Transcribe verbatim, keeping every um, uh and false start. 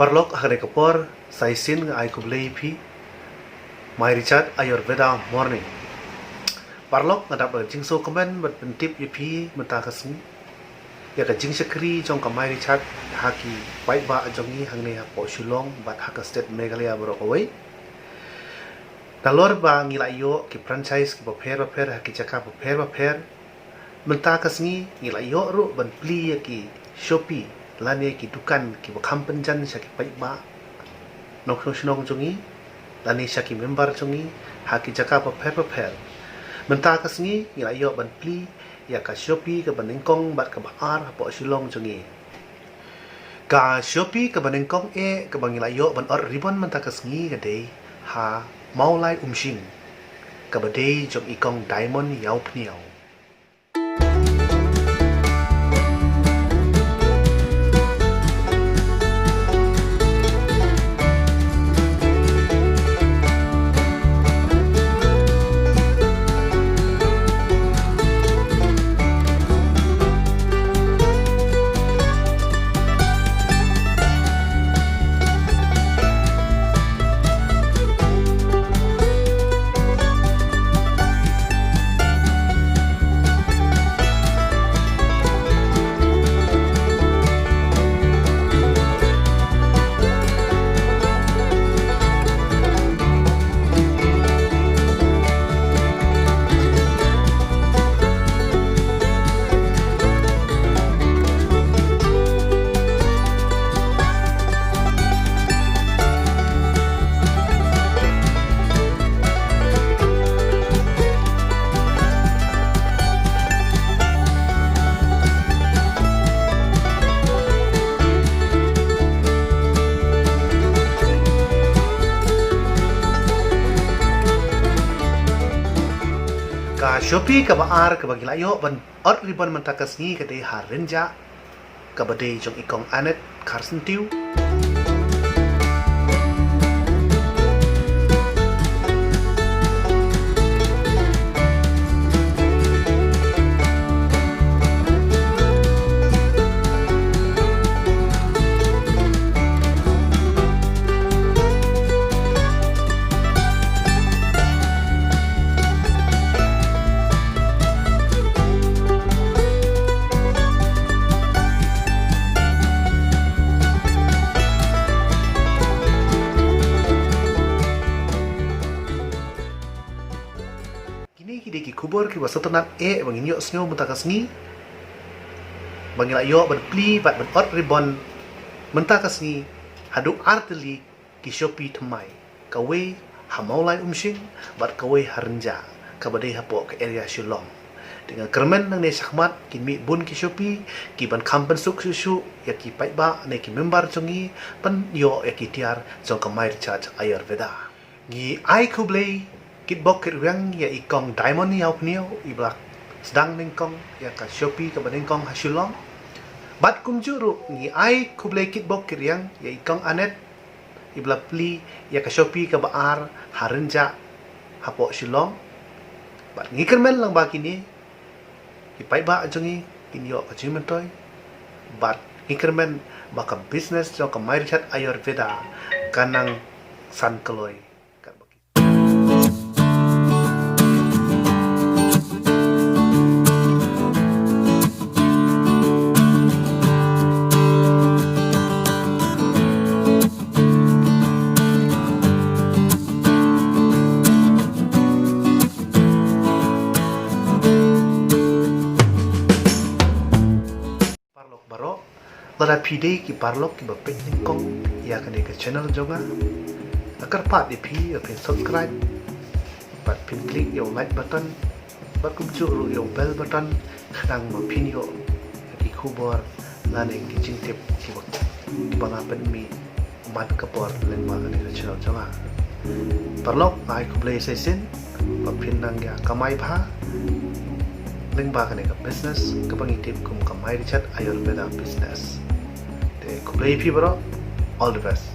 Paralok, ha kane ka por sa shisien nga ai khublei ïa phi. My Richard Ayurveda Morning. Paralok, nga dap da ka jingsngewkmen ban pyntip ïa phi mynta ka sngi ïa ka jingshakri jong ka My Richard ha ki paidbah jong ngi hangne hapoh Shillong bad ha ka state Meghalaya baroh kawei. Nalor ba ngi la ïoh ki franchise kiba pher bapher ha ki jaka bapher bapher, mynta ka sngi ngi la ïoh ruh ban plie ïa ki shopi lane ki dukan kiba kham pynjan sha ki paidbah nongshong shnong jong ngi lane sha ki member jong ngi ha ki jaka bapher bapher. Mynta ka sngi ngi la ïoh ban plie ïa ka shopi kaba nyngkong bad kaba ar hapoh Shillong jong ngi. Ka shopi kaba nyngkong eh kaba ngi la ïoh ban ot ribbon mynta ka sngi ka dei ha Mawlai Umshing, kaba dei jong i Kong Diamond Ïawphniaw. Ka shopi kaba ar kaba ngi la ïoh ban ot ribbon mynta ka sngi ka dei ha Rynjah, kaba dei jong i Kong Anet Kharsyntiew. Kine ki dei ki khubor kiba sngewtynnat eh ba ngin ïohsngew mynta ka sngi, ba ngi la ïoh ban plie bad ban ot ribbon mynta ka sngi haduh ar tylli ki shopi thymmai, kawei ha Mawlai Umshing bad kawei ha Rynjah, kaba dei hapoh ka area Shillong. Te nga kyrmen nangne shakhmat kin mih bun ki shopi kiban kham pynsuk shuh shuh ïa ki paidbah ne ki member jong ngi ban ïoh ïa ki tiar jong ka My Richard Ayurveda. Ngi ai khublei kitbok kitrwiang ïa i Kong Diamond Ïawphniaw iba la sdang nyngkong ïa ka shopi kaba nyngkong ha Shillong. Bad kumjuh ruh ngi ai khublei kitbok kitrwiang ïa i Kong Anet iba la plie ïa ka shopi kaba ar ha Rynjah hapoh Shillong. Bad ngi kyrmen lang ba kine ki paidbah jong ngi kin ïoh ka jingmyntoi. Bad ngi kyrmen ba ka business jong ka My Richard Ayurveda kan nang san kloi. Paralok baroh, lada phi dei ki paralok kiba peit nyngkong ïa kane ka channel jong nga, nga kyrpad ïa phi ba phin subscribe bad phin click ïa u like button bad kumjuh ruh ïa u bell button khnang ba phin ïoh ïa ki khubor lane ki jingtip kiba, kiba nga pynmih man ka por lyngba kane ka channel jong nga. Paralok, nga ai khublei sa shisien ba phin nang ïa kamai bha lyngba kane ka business kaba ngi tip kum ka My Richard Ayurveda business. Te khublei phi baroh, all the best.